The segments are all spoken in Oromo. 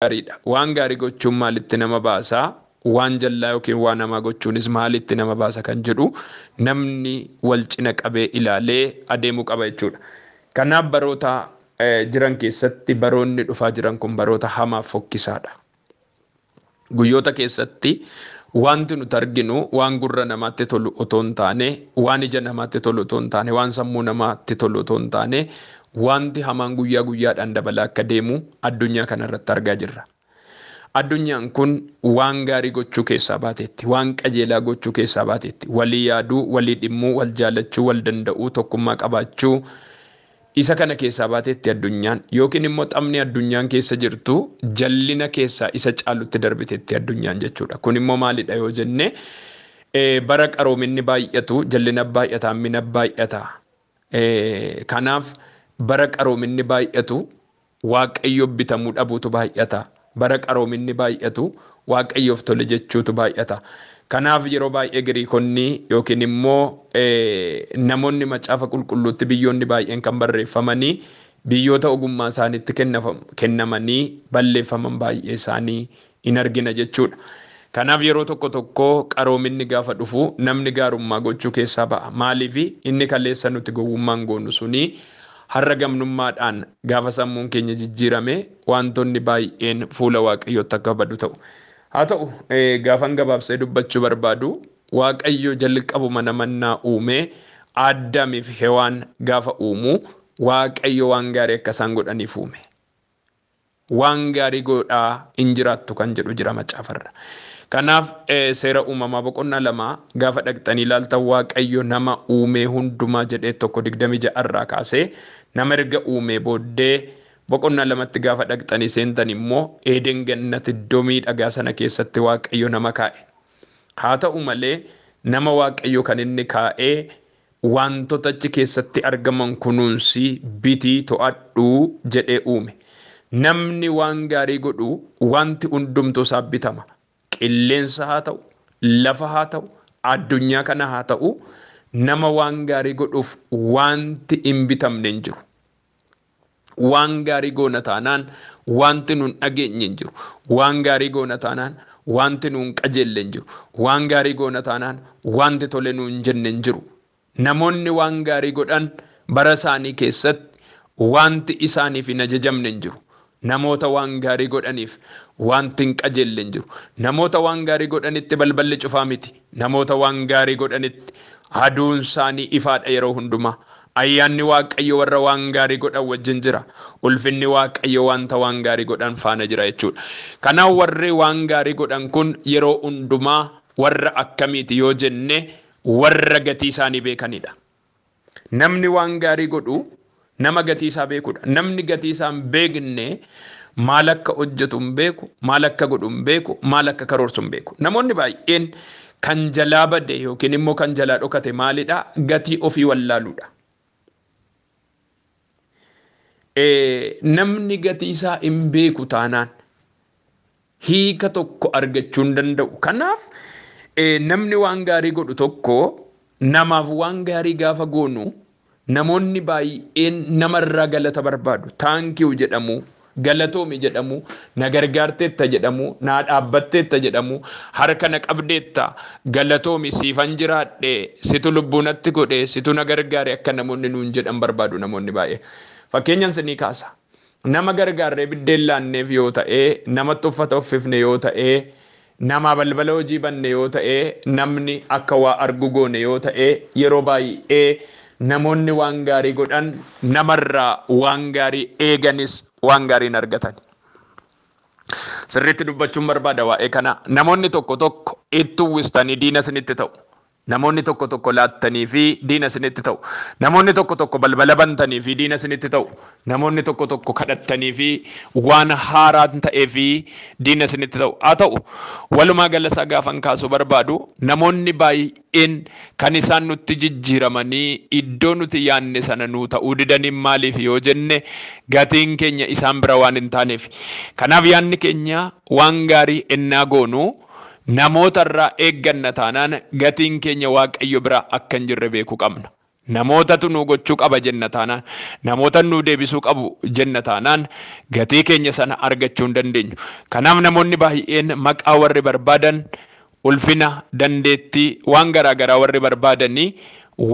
Gaariidha. Waan gaarii gochuun maalitti nama baasaa? Waan jallaa yookiin waan hamaa gochuunis maalitti nama baasa kan jedhu namni wal cina qabee ilaalee adeemuu qaba jechuudha. Kanaaf baroota jiran keessatti baroonni dhufaa jiran kun baroota hamaaf fokkisaadha. Guyyoota keessatti wanti nuti arginu waan gurra namaatti tolu otoo hin taane, waan ija namaatti tolu otoo hin taane, waan sammuu namaatti tolu otoo hin taane, wanti hamaan guyyaa guyyaadhaan dabalaa akka deemu addunyaa kanarratti argaa jirra. Addunyaan kun waan gaarii gochuu keessaa baateetti, waan qajeelaa gochuu keessaa baateetti, walii yaaduu, walii dhimmuu, wal jaalachuu, wal danda'uu, tokkummaa qabaachuu isa kana keessaa baateetti addunyaan, yookiin immoo taphni addunyaan keessa jirtu jallina keessaa isa caalutti darbiteetti addunyaan jechuudha. Kun immoo maalidha yoo jenne, bara qaroominni baay'atu jallina baay'ata, hammina baay'ata. Kanaaf bara qaroominni baay'atu Waaqayyo bitamuu dhabuutu baay'ata. Bara qaroominni baay'atu Waaqayyoof tole jechuutu baay'ata. Kanaaf yeroo baay'ee Giriikonni yookiin immoo namoonni macaafa qulqulluutti biyyoonni baay'een kan barreeffamanii biyyoota ogummaa isaaniitti kennamanii balleeffaman baay'ee isaanii in argina jechuudha. Kanaaf yeroo tokko tokko qaroominni gaafa dhufu namni gaarummaa gochuu keessaa ba'a. Maaliif inni kaleessa nuti gowwummaan goonu suni har'a gamnummaadhaan gaafa sammuun keenya jijjiirame wantoonni baay'een fuula Waaqayyootti akka badu ta'u. Haa ta'u, gaafan gabaabsee dubbachuu barbaadu, Waaqayyo jalqabuma namannaa uume Addaamiif Hewaan gaafa uumu Waaqayyo waan gaarii akka isaan godhaniif uume. Waan gaarii godhaa hin jiraattu kan jedhu jira macaafarra. Kanaaf seera uumamaa boqonnaa 2 gaafa dhaqxanii ilaaltan Waaqayyo nama uumee hundumaa jedhee 1:26 irraa kaasee nama erga uumee booddee boqonnaa 2tti gaafa dhaqxanii seentan immoo Eeden gannat iddoo miidhagaa sana keessatti Waaqayyo nama kaa'e. Haa ta'u malee nama Waaqayyo kan inni kaa'ee wantoota achi keessatti argaman kunuunsii bitii to'adhuu jedhee uume. Namni waan gaarii godhu wanti hundumtuu isaaf bitama. Qilleensa haa ta'u, lafa haa ta'u, addunyaa kana haa ta'u, nama waan gaarii godhuuf wanti hin bitamne hin jiru. Waan gaarii goona taanaan wanti nuun dhageenye hin jiru. Waan gaarii goona taanaan wanti nuun qajeelle hin jiru. Waan gaarii goona taanaan wanti tole nuun jenne hin jiru. Namoonni waan gaarii godhan bara isaanii keessatti wanti isaaniif hin ajajamne hin jiru. Namoota waan gaarii godhaniif wanti hin qajeelle hin jiru. Namoota waan gaarii godhanitti balballi cufaa miti. Namoota waan gaarii godhanitti aduun isaanii ifaadha yeroo hundumaa. Ayyaanni Waaqayyo warra waan gaarii godhan wajjin jira. Ulfinni Waaqayyo wanta waan gaarii godhan faana jira jechuudha. Kanaaf warri waan gaarii godhan kun yeroo hundumaa warra akkamiiti yoo jenne warra gatii isaanii beekanidha. Namni waan gaarii godhu nama gatii isaa beekudha. Namni gatii isaa hin beekne maal akka hojjetu hin beeku, maal akka godhu hin beeku, maal akka karoorsu hin beeku. Namoonni baay'een kan jalaa bade yookiin immoo kan jalaa dhokate maalidha? Gatii ofii wallaaluudha. Namni gatii isaa hin beeku taanaan hiika tokko argachuu hin danda'u. Kanaaf namni waan gaarii godhu tokko namaaf waan gaarii gaafa goonu namoonni baay'een namarraa galata barbaadu. Thank you jedhamu, galatoomi jedhamu, na gargaarteetta jedhamu, naa dhaabbatteetta jedhamu, harka na qabdeetta, galatoomi, siifan jiraadhe, situ lubbuu natti godhe, situ na gargaare akka namoonni nuun jedhan barbaadu namoonni baay'ee. Fakkeenyaan sinii kaasa. Nama gargaarree biddeen laanneef yoo ta'e, namatti uffata uffifne yoo ta'e, nama balbala hojii banne yoo ta'e, namni akka waa argu goone yoo ta'e, yeroo baay'ee namoonni waan gaarii godhan namarraa waan gaarii eeganis waan gaarii hin argatan. Sirriitti dubbachuun barbaada waa'ee kana. Namoonni tokko tokko itti uwwistanii diina isinitti ta'u. Namoonni tokko tokko laattanii fi diina isinitti ta'u. Namoonni tokko tokko balbala bantanii fi diina isinitti ta'u. Namoonni tokko tokko kadhattanii fi waan haaraan ta'ee fi diina isinitti ta'u. Haa ta'u, walumaa gala isaa gaafan kaasuu barbaadu namoonni baay'een kan isaan nutti jijjiiramanii iddoo nuti yaanne sana nuu ta'uu didaniin maaliif yoo jenne gatiin keenya isaan bira waan hin taaneef. Kanaaf yaanni keenya waan gaarii ennaa goonu namoota irraa eegganna taanaan gatiin keenya Waaqayyo bira akka hin jirre beekuu qabna. Namootatu nu gochuu qaba jenna taanaan, namoota nu deebisuu qabu jenna taanaan gatii keenya sana argachuu hin dandeenyu. Kanaaf namoonni baay'een maqaa warri barbaadan, ulfina, dandeettii waan garaa garaa warri barbaadanii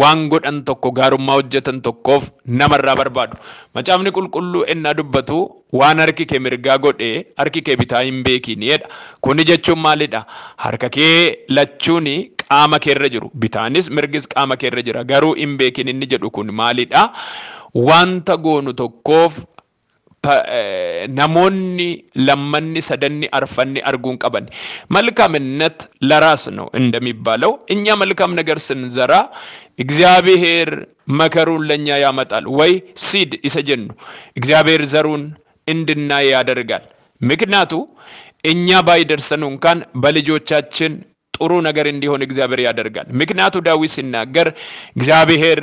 waan godhan tokko, gaarummaa hojjetan tokkoof namarraa barbaadu. Macaafni qulqulluu ennaa dubbatu waan harki kee mirgaa godhe harki kee bitaa hin beekiin jedha. Kuni jechuun maalidha? Harka kee lachuuni qaama keerra jiru. Bitaanis mirgis qaama keerra jira. Garuu hin beekin inni jedhu kun maalidha? Wanta goonu tokkoof namoonni lammanni sadanni arfanni arguun qaban መልካምነት ለራስ ነው እንደሚባለው እኛ መልካም ነገር ስንዘራ እግዚአብሔር መከሩን ለኛ ያመጣል ወይ ሲድ ይሰጀኑ እግዚአብሔር ዘሩን እንድናይ ያደርጋል። ምክንያቱ እኛ ባይደርሰን እንኳን በልጆቻችን ጥሩ ነገር እንዲሆን እግዚአብሔር ያደርጋል። ምክንያቱ ዳዊት ሲናገር እግዚአብሔር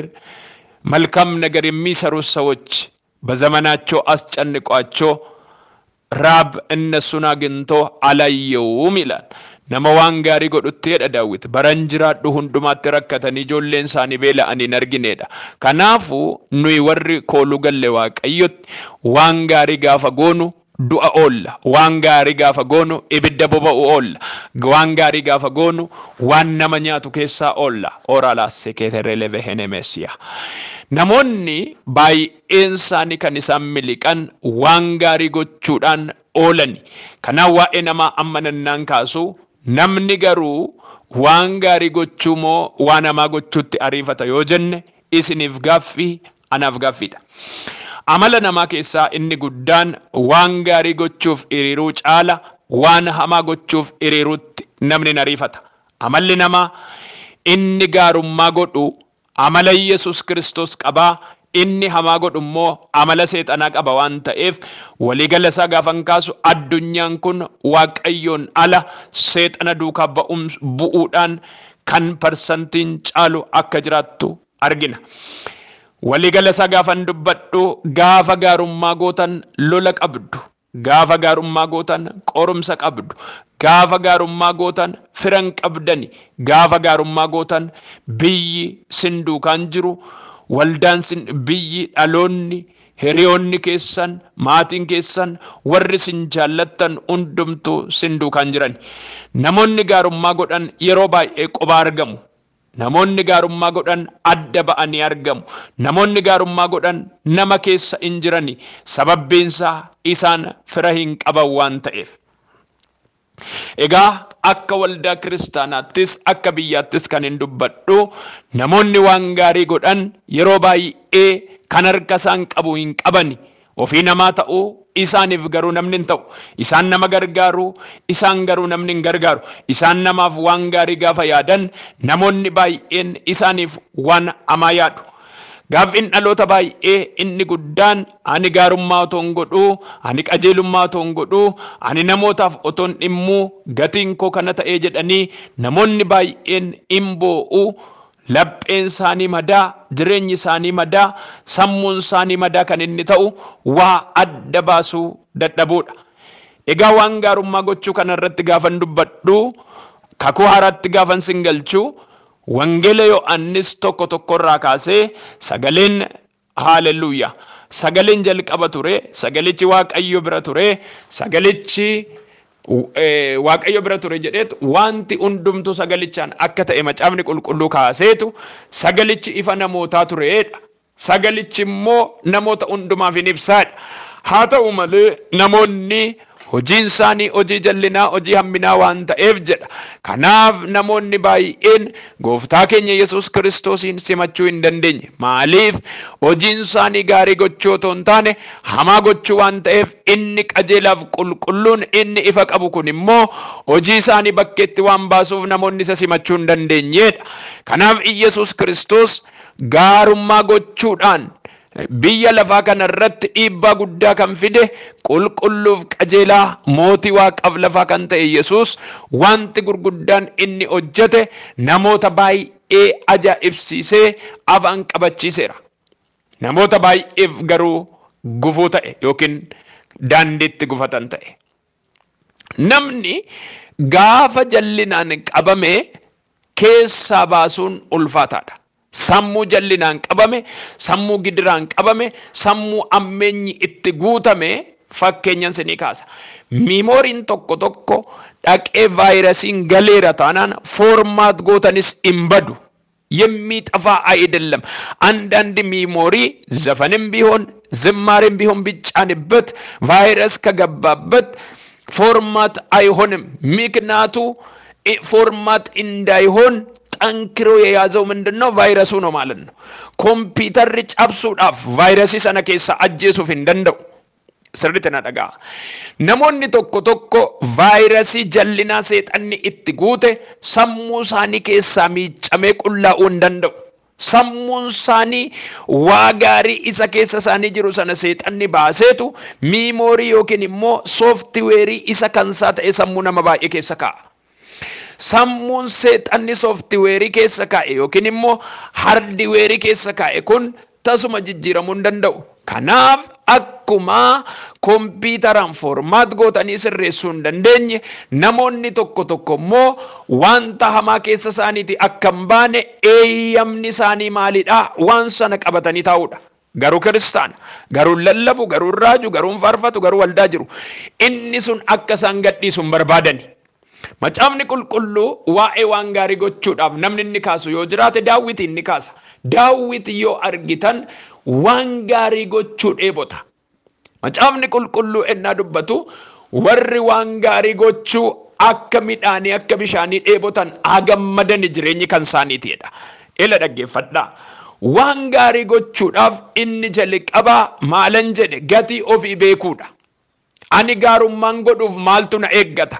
መልካም ነገር የሚሰሩ ሰዎች በዘመናቸው አስጨንቋቸው ራብ እነሱን አግኝቶ አላየውም ይላል። Nama waan gaarii godhutti jedha Daawit baran jiraadhu hundumaatti rakkatanii ijoolleen isaanii beela'anii hin arginedha. Kanaafuu nuyi warri kooluu galle Waaqayyotti waan gaarii gaafa goonu du'a oolla. Waan gaarii gaafa goonu ibidda boba'u oolla. Waan gaarii gaafa goonu waan nama nyaatu keessaa oolla. Oralaasse keetereleve henemesiya. Namoonni baay'een isaanii kan isaan miliqan waan gaarii gochuudhaan oolani. Kanaaf waa'ee namaa ammanannaan kaasu namni garuu waan gaarii gochuu moo waan hamaa gochuutti ariifata yoo jenne isiniif gaaffii, anaaf gaaffiidha. Amala namaa keessaa inni guddaan waan gaarii gochuuf hiriiruu caala waan hamaa gochuuf hiriiruutti namni ariifata. Amalli namaa inni gaarummaa godhu amala Yesuus Kiristoos qabaa, inni hamaa godhu immoo amala seexanaa qaba waan ta'eef waliigala isaa gaafan kaasu addunyaan kun Waaqayyoon ala seexana duukaa bu'uudhaan kan parsantiin caalu akka jiraattu argina. Waliigala isaa gaafan dubbadhu gaafa gaarummaa gootan lola qabdu. Gaafa gaarummaa gootan qorumsa qabdu. Gaafa gaarummaa gootan firan qabdani. Gaafa gaarummaa gootan biyyi sin duukaan jiru, waldaan sin biyyi dhaloonni hiriyoonni keessan maatiin keessan warri sin jaallattan hundumtuu sin duukaan jiran. Namoonni gaarummaa godhan yeroo baay'ee qobaa argamu. Namoonni gaarummaa godhan adda ba'anii argamu. Namoonni gaarummaa godhan nama keessa hin jirani. Sababbiinsaa isaan fira hin qaban waan ta'eef. Egaa akka waldaa kiristaanaattis akka biyyaattis kan hin dubbadhu namoonni waan gaarii godhan yeroo baay'ee kan harka isaan qabu hin qabani. Ofii namaa ta'uu isaaniif garuu namni hin ta'u. Isaan nama gargaaru, isaan garuu namni hin gargaaru. Isaan namaaf waan gaarii gaafa yaadan namoonni baay'een isaaniif waan hamaa yaadu. Gaaffiin dhaloota baay'ee inni guddaan ani gaarummaa otoo hin godhuu, ani qajeelummaa otoo hin godhuu, ani namootaaf otoo hin dhimmuu gatiin koo kana ta'ee jedhanii namoonni baay'een hin boo'u. Lapheen isaanii madaa, jireenyi isaanii madaa, sammuun isaanii madaa kan inni ta'u waa adda baasuu dadhabuudha. Egaa waan gaarummaa gochuu kanarratti gaafan dubbadhu kakuu haaraatti gaafan sin galchuu Wangeela Yohaannis 1:1 irraa kaasee sagaleen haaleluyyaa sagaleen jalqaba ture, sagalichi Waaqayyo bira ture, sagalichi Waaqayyo bira ture jedheetu wanti hundumtuu sagalichaan akka ta'e macaafni qulqulluu kaaseetu sagalichi ifa namootaa tureedha. Sagalichi immoo namoota hundumaaf hin ibsaadha. Haa ta'u malee namoonni hojiin isaanii hojii jallinaa hojii hamminaa waan ta'eef jedha. Kanaaf namoonni baay'een gooftaa keenya Yesuus Kiristoosiin simachuu hin dandeenye. Maaliif? Hojiin isaanii gaarii gochuu otoo hin taane hamaa gochuu waan ta'eef inni qajeelaaf qulqulluun inni ifa qabu kun immoo hojii isaanii bakkeetti waan baasuuf namoonni isa simachuu hin dandeenyedha. Kanaaf Yesuus Kiristoos gaarummaa gochuudhaan biyya lafaa kanarratti dhiibbaa guddaa kan fide qulqulluuf qajeelaa mootii waaqaaf lafaa kan ta'e Yesuus wanti gurguddaan inni hojjete namoota baay'ee ajaa'ibsiisee afaan qabachiiseera. Namoota baay'eef garuu gufuu ta'e yookiin daandiitti gufatan ta'e. Namni gaafa jallinaan qabame keessaa baasuun ulfaataadha. Sammuu jallinaan qabame, sammuu gidiraan qabame, sammuu ammeenyi itti guutame fakkeenyan sinii kaasa. Memoryn tokko tokko dhaqee vaayirasiin galeera taanaan format gootanis hin badu. የሚጠፋ አይደለም። አንዳንድ memory ዘፈንም ቢሆን ዝማሬም ቢሆን ቢጫንበት ቫይረስ ከገባበት format አይሆንም። ምክንያቱ format እንዳይሆን ጠንክሮ የያዘው ምንድን ነው? ቫይረሱ ነው ማለት ነው። Kompiitarri cabsuudhaaf vaayirasii sana keessa ajjeesuuf hin danda'u. Sirriitti na dhaga'a. Namoonni tokko tokko vaayirasii jallinaa seexanni itti guute sammuu isaanii keessaa miiccamee qullaa'uu hin danda'u. Sammuun isaanii waa gaarii isa keessa isaanii jiru sana seexanni baaseetu memory yookiin immoo software isa kansaa ta'e sammuu nama baay'ee keessa kaa'a. Sammuun seexanni software keessa kaa'e yookiin immoo hardware keessa kaa'e kun tasuma jijjiiramuu hin danda'u. Kanaaf akkuma kompiitaraan format gootanii sirreessuu hin dandeenye, namoonni tokko tokko immoo wanta hamaa keessa isaaniiti akka hin baane eeyyamni isaanii maalidha? Waan sana qabatanii taa'uudha. Garuu kiristaana, garuu lallabu, garuu raaju, garuu faarfatu, garuu waldaa jiru. Inni sun akka isaan gadhiisu hin barbaadani. Macaafni qulqulluu waa'ee waan gaarii gochuudhaaf namni inni kaasu yoo jiraate Daawwitiin inni kaasa. Daawwit yoo argitan waan gaarii gochuu dheebota. Macaafni qulqulluu ennaa dubbatu warri waan gaarii gochuu akka midhaanii akka bishaanii dheebotan haa gammadani, jireenyi kan isaaniitiidha. Ila dhaggeeffadhaa. Waan gaarii gochuudhaaf inni jalqabaa maalan jedhe? Gatii ofii beekuudha. Ani gaarummaan godhuuf maaltu na eeggata?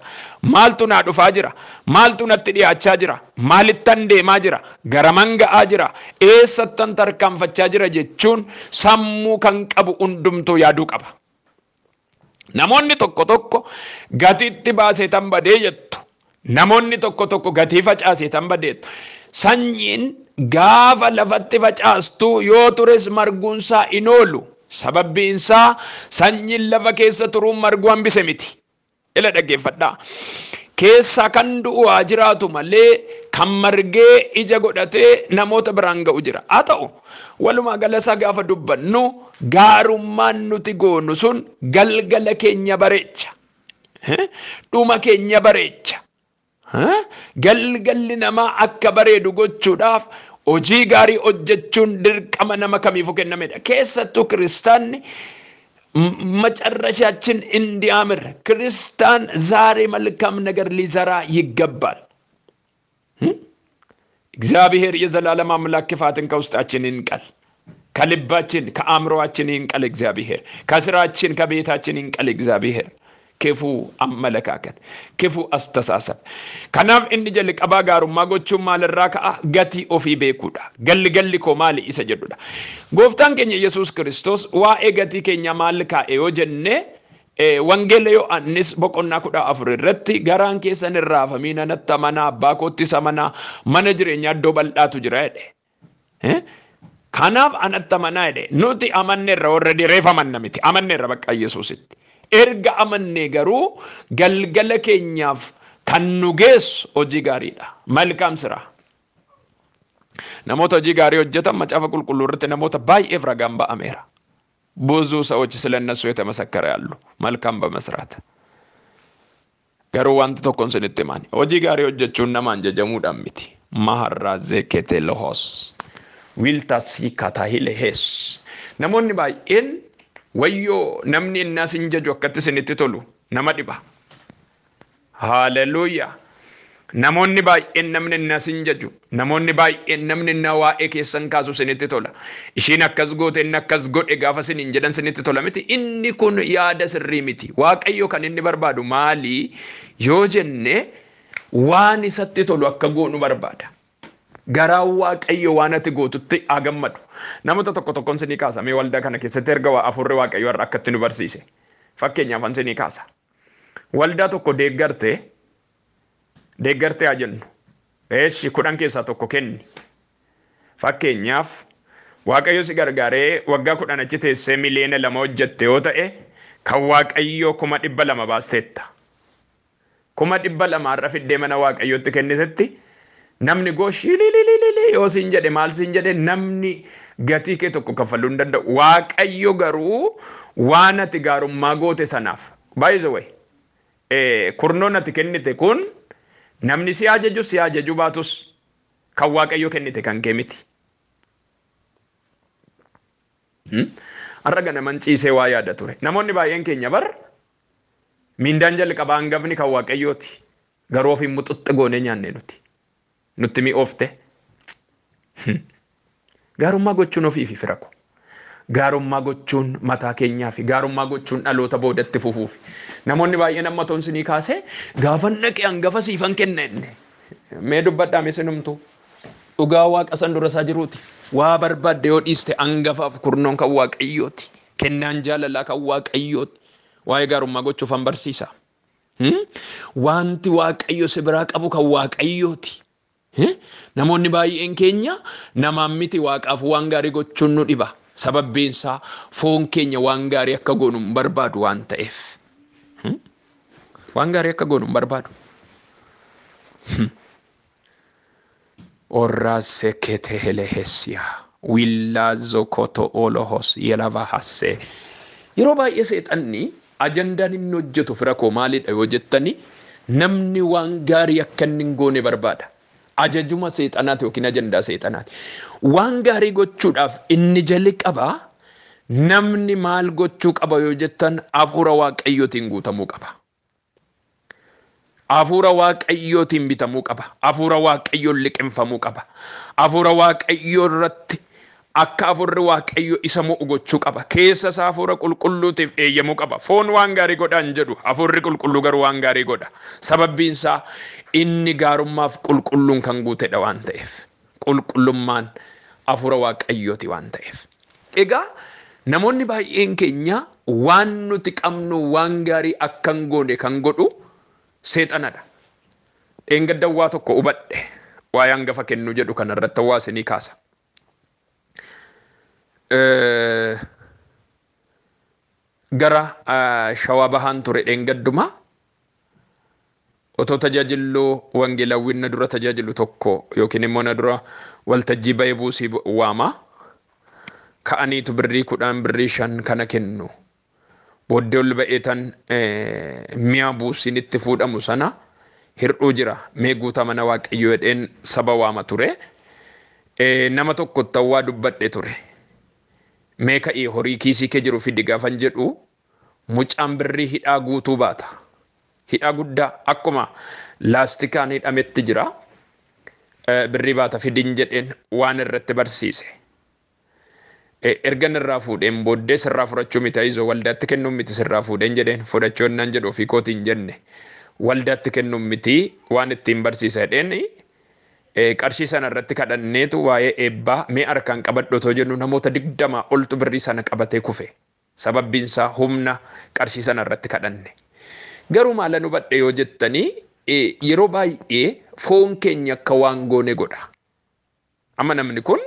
Maaltu naa dhufaa jira? Maaltu natti dhiyaachaa jira? Maalittan deemaa jira? Garaman ga'aa jira? Eessattan tarkaanfachaa jira jechuun sammuu kan qabu hundumtuu yaaduu qaba. Namoonni tokko tokko gatiitti baasee tan badee jettu. Namoonni tokko tokko gatii facaasee tan badeettu. Sanyiin gaafa lafatti facaastu yoo tures marguunsaa hin oolu. Sababbiin isaa sanyiin lafa keessa turuun marguu hambise miti. Ila dhaggeeffadhaa. Keessa kan du'u haa jiraatu malee kan margee ija godhatee namoota biraan ga'u jira. Haa ta'u, walumaa gala isaa gaafa dubbannu gaarummaan nuti goonu sun galgala keenya bareecha. Dhuma keenya bareecha. Galgalli namaa akka bareedu gochuudhaaf hojii gaarii hojjechuun dirqama nama kamiifuu kennamedha. Keessattuu kiristaanni መጨረሻችን እንዲያምር ክርስቲያን ዛሬ መልካም ነገር ሊዘራ ይገባል። እግዚአብሔር የዘላለም አምላክ ክፋትን ከውስጣችን ይንቀል፣ ከልባችን ከአእምሮአችን ይንቀል። እግዚአብሔር ከስራችን ከቤታችን ይንቀል። እግዚአብሔር ክፉ አመለካከት፣ ክፉ አስተሳሰብ። Kanaaf inni jalqabaa gaarummaa gochuun maalirraa ka'a? Gatii ofii beekuudha. Galli koo maali isa jedhudha. Gooftaan keenya Yesuus Kiristoos waa'ee gatii keenya maal kaa'e yoo jenne, Wangeela Yohaannis boqonnaa 14 irratti garaan keessan hin raafamiin, anatti amanaa, abbaa koottis amanaa, mana jireenyaa iddoo bal'aatu jira jedhe. Kanaaf anatti amanaa jedhe. Nuti amanneerra, warra reef amanna miti, amanneerra bakka Yesuusitti. Erga amannee garuu galgala keenyaaf kan nu geessu hojii gaariidha. መልካም ስራ. Namoota hojii gaarii hojjetan macaafa qulqulluu irratti namoota baay'eef ragaan ba'ameera. ብዙ ሰዎች ስለ እነሱ የተመሰከረ ያሉ መልካም በመስራት። Garuu wanti tokkoon sinitti himani. Hojii gaarii hojjechuun namaan jajamuudhaan miti. Maharraa zeekete lohoos. Wiiltaa kaatahilehees. Namoonni baay'een wayyoo namni innaa sin jaju akkatti sinitti tolu nama dhiba. Haaleluyyaa. Namoonni baay'een namni innaa sin jaju, namoonni baay'een namni innaa waa'ee keessan kaasu sinitti tola. Ishiin akkas goote, inni akkas godhe gaafa siniin jedhan sinitti tola miti. Inni kun yaada sirrii miti. Waaqayyo kan inni barbaadu maali yoo jenne, waan isatti tolu akka goonu barbaada. Garaan Waaqayyo waan ati gootutti haa gammadu. Namoota tokko tokkoon sinii kaasa. Mee waldaa kana keessatti erga afurri Waaqayyo har'a akkatti nu barsiise. Fakkeenyaaf an sinii kaasa. Waldaa tokko deeggartee deeggartee haa jennu. Eeshi, 10 keessaa tokko kenni. Fakkeenyaaf Waaqayyo si gargaaree waggaa 10 achi teessee 2 miliyoona hojjette yoo ta'e, kan Waaqayyo 200,000 baasteetta. 200,000 har'a fiddee mana Waaqayyootti kennitetti Namni goshilililili yoo siin jedhe maal siin jedhe namni gatii kee tokko kaffaluu hin danda'u. Waaqayyo garuu waan ati gaarummaa goote sanaaf. By the way, kurnoon ati kennite kun namni si ajaju si ajaju baatus kan Waaqayyo kennite kan kee miti. Har'a ganaman ciisee waa yaada ture. Namoonni baay'een keenya bar miindaan jalqabaa hangafni kan Waaqayyooti. Garuu ofiin muxuxxi goonee nyaanne nuti. Nutti mi'oofte. Gaarummaa gochuun ofiifi fira ko. Gaarummaa gochuun mataa keenyaafi gaarummaa gochuun dhaloota boodatti fufuufi. Namoonni baay'een amma toon sinii kaasee gaafan dhaqee hangafa siifan kenna inni. Mee dubbadhaa mee sinumtuu. Dhugaa Waaqa san dura isaa jiruuti. Waa barbaadde yoo dhiiste hangafaaf kurnoon kan Waaqayyooti. Kennaan jaalalaa kan Waaqayyooti. Waa'ee gaarummaa gochuuf an barsiisa. Wanti Waaqayyo si biraa qabu kan Waaqayyooti. Namoonni baay'een keenya namaan miti Waaqaaf waan gaarii gochuun nu dhiba. Sababbiin isaa foon keenya waan gaarii akka goonu hin barbaadu waan ta'eef. Waan gaarii akka goonu hin barbaadu. Orraase kete helehesiya. Willaa zokoto olohos yelava hasse. Yeroo baay'ee seexanni ajandaan inni hojjetu fira koo maalidha yoo jettani namni waan gaarii akka inni hin goone barbaada. Ajajuma seexanaati yookiin ajandaa seexanaati. Waan gaarii gochuudhaaf inni jalqaba namni maal gochuu qaba yoo jettan hafuura Waaqayyootiin guutamuu qaba. Hafuura Waaqayyootiin bitamuu qaba. Hafuura Waaqayyoon liqimfamuu qaba. Hafuura Waaqayyoo irratti akka hafuurri Waaqayyoo isa mo'u gochuu qaba. Keessa isaa hafuura qulqulluutiif eeyyamuu qaba. Foon waan gaarii godhaan jedhu hafuurri qulqulluu garuu waan gaarii godha. Sababbiin isaa inni gaarummaaf qulqulluun kan guutedha waan ta'eef. Qulqullummaan hafuura Waaqayyooti waan ta'eef. Egaa namoonni baay'een keenya waan nuti qabnu waan gaarii akka hin goone kan godhu seexanadha. Dheengadda waa tokko hubadhe waa'ee hangafa kennuu jedhu kanarratti waa isinii kaasa. Gara Shawaa Bahaan ture dheengadduma otoo tajaajilluu wangeelawwiin na dura tajaajilu tokko yookiin immoo na dura waltajjii ba'ee buusii waama. Ka'aniitu birrii 10 birrii 5 kana kennu. Booddee ol ba'ee tan mi'a buusiin itti fuudhamu sana hir'uu jira. Mee guutaa mana Waaqayyoo jedheen saba waama ture. Nama tokko tawwaa dubbadhe ture. Mee ka'ii horii kiisii kee jiru fidi gaafan jedhu mucaan birrii hidhaa guutuu baata. Hidhaa guddaa akkuma laastikaan hidhametti jira. Birrii baata fidin jedheen waan irratti barsiise. Ergan irraa fuudheen booddee sirraa fudhachuu miti ayizoo waldaatti kennuun miti sirraa fuudheen jedheen fudhachuu innaan jedhu ofii kootiin jenne waldaatti kennuun miti waan ittiin barsiisa jedheen qarshii sana irratti kadhanneetu waa'ee eebbaa mee harkaan qabadhu otoo jennu namoota 20 oltu birrii sana qabatee kufe. Sababbiin isaa humna qarshii sana irratti kadhanne. Garuu maala nu badhe yoo jettanii yeroo baay'ee foon keenya akka waan goone godha. Amma namni kun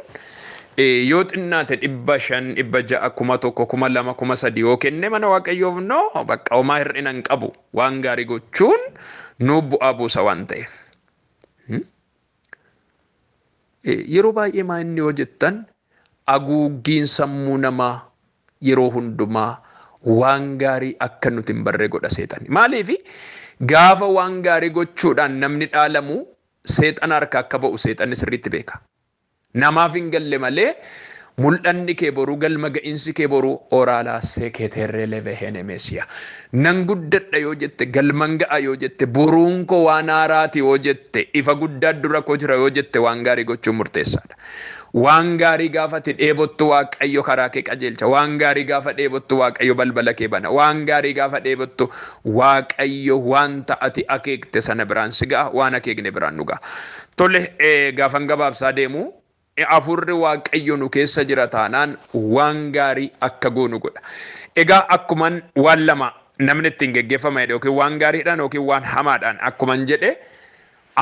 yoo xinnaate 500, 600, 1000, 2000, 3000 yoo kenne mana Waaqayyoof noo bakka homaa hir'ina hin qabu. Waan gaarii gochuun nu bu'aa buusa waan ta'eef. Yeroo baay'ee maa inni yoo jettan haguuggiin sammuu namaa yeroo hundumaa waan gaarii akka nuti hin barree godha seexanni. Maaliif gaafa waan gaarii gochuudhaan namni dhaalamu seexana harka akka ba'u seexanni sirriitti beeka. Namaaf hin galle malee mul'anni kee boruu galma ga'iinsi kee boruu oraalaa seketerree levehenemeesiya. Nan guddadha yoo jette galman ga'a yoo jette boruun koo waan haaraati yoo jette ifa guddaa dura koo jira yoo jette waan gaarii gochuun murteessaadha. Waan gaarii gaafa ati dheebottu Waaqayyo karaa kee qajeelcha. Waan gaarii gaafa dheebottu Waaqayyo balbala kee bana. Waan gaarii gaafa dheebottu Waaqayyo wanta ati akeekte sana biraan si ga'a waan akeekne biraan nu ga'a. Tole gaafan gabaabsaa deemu hafuurri Waaqayyo nu keessa jira taanaan waan gaarii akka goonu godha. Egaa akkuman waan lama namni ittiin geggeeffama jedhe yookiin waan gaariidhaan yookiin waan hamaadhaan akkuman jedhe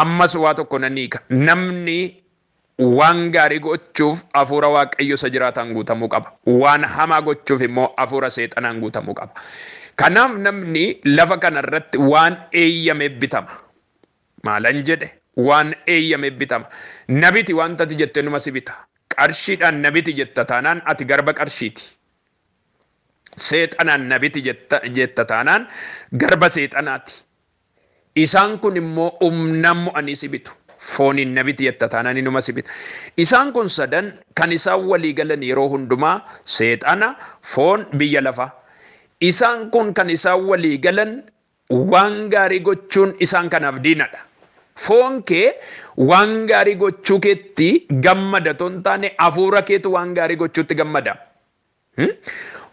ammas waa tokko nan hiika. Namni waan gaarii gochuuf hafuura Waaqayyo isa jiraataan guutamuu qaba. Waan hamaa gochuuf immoo hafuura seexanaan guutamuu qaba. Kanaaf namni lafa kanarratti waan eeyyameef bitama. Maalan jedhe Waan eeyyame bitama. Nabiti wanta ati jettee numa si bita. Qarshiidhaan nabiti jetta taanaan ati garba qarshiiti. Seexanaan nabiti jetta taanaan garba seexanaati. Isaan kun immoo humnaan mo'anii si bitu. Fooniin nabiti jetta taanaan inuma si bita. Isaan kun sadan kan isaan walii galan yeroo hundumaa seexana, foon, biyya lafaa. Isaan kun kan isaan walii galan waan gaarii gochuun isaan kanaaf diinadha. Foon kee waan gaarii gochuu keetti gammada otoo hin taane hafuura keetu waan gaarii gochuutti gammada.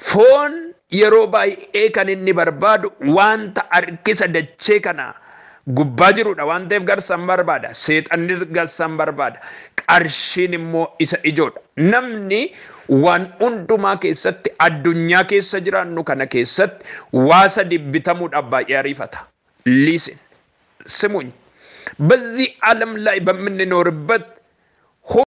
Foon yeroo baay'ee kan inni barbaadu wanta harkisa dachee kana gubbaa jirudha waan ta'eef garsan barbaada. Seexanni garsan barbaada. Qarshiin immoo isa ijoodha. Namni waan hundumaa keessatti addunyaa keessa jiraannu kana keessatti waa sadi bitamuudhaaf baay'ee ariifata. Listen, ስሙኝ። በዚህ ዓለም ላይ በምንኖርበት